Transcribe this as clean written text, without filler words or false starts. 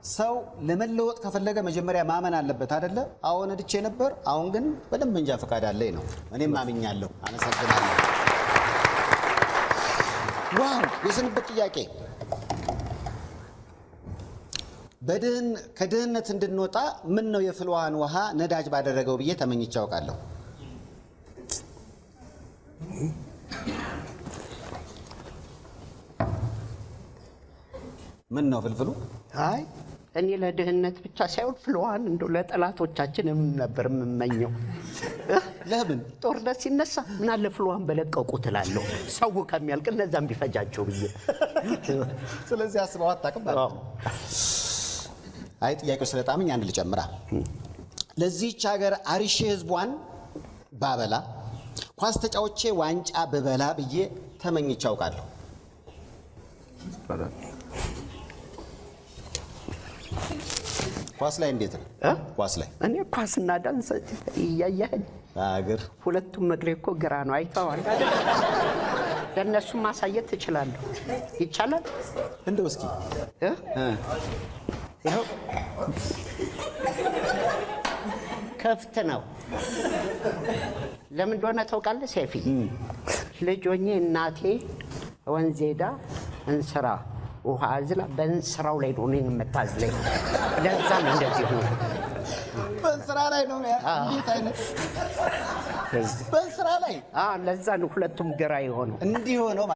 ሰው ለመለወጥ ከፈለገ መጀመሪያ ማመን አለበት አይደለ? አዎ ነድቼ ነበር፣ አሁን ግን በደንብ መንጃ ፈቃድ አለኝ ነው። እኔም አምኛለሁ። አመሰግናለሁ። Wow! የስንብት ጥያቄ ከድህነት እንድንወጣ ምን ነው የፍልውሃን ውሃ ነዳጅ ባደረገው ብዬ ተመኝቼ አውቃለሁ። ምን ነው ፍልፍሉ? አይ እኔ ለድህነት ብቻ ሳይሆን ፍልውሃን እንደው ለጠላቶቻችንም ነበር የምመኘው። ለምን? ጦርነት ሲነሳ ምን አለ ፍልውሃን በለቀቁ ትላለሁ። ሰው ከሚያልቅ እነዛም ቢፈጃቸው ብዬ። ስለዚህ አስበው አታውቅም ማለት ነው። አይ ጥያቄው ስለጣመኝ አንድ ልጨምራ። ለዚህች ሀገር አሪሼ ህዝቧን ባበላ ኳስ ተጫውቼ ዋንጫ ብበላ ብዬ ተመኝቼ አውቃለሁ። ኳስ ላይ እንዴት ነው? ኳስ ላይ እኔ ኳስና ዳንስ እያየኸኝ አገር ሁለቱም እግሬ እኮ ግራ ነው። አይተዋል። ለእነሱም ማሳየት ትችላለሁ። ይቻላል። እንደው እስኪ ይኸው ክፍት ነው። ለምን እንደሆነ ታውቃለህ ሴፊ? ልጅ ሆኜ እናቴ ወንዝ ሄዳ እንስራ ውሃ አዝላ በእንስራው ላይ ነው እኔን የምታዝለኝ። ለዛ ነው እንደዚህ ሆነ። በእንስራ ላይ ነው። እንዴት አይነት በእንስራ ላይ ለዛ ነው ሁለቱም ግራ የሆነው። እንዲህ ሆነው።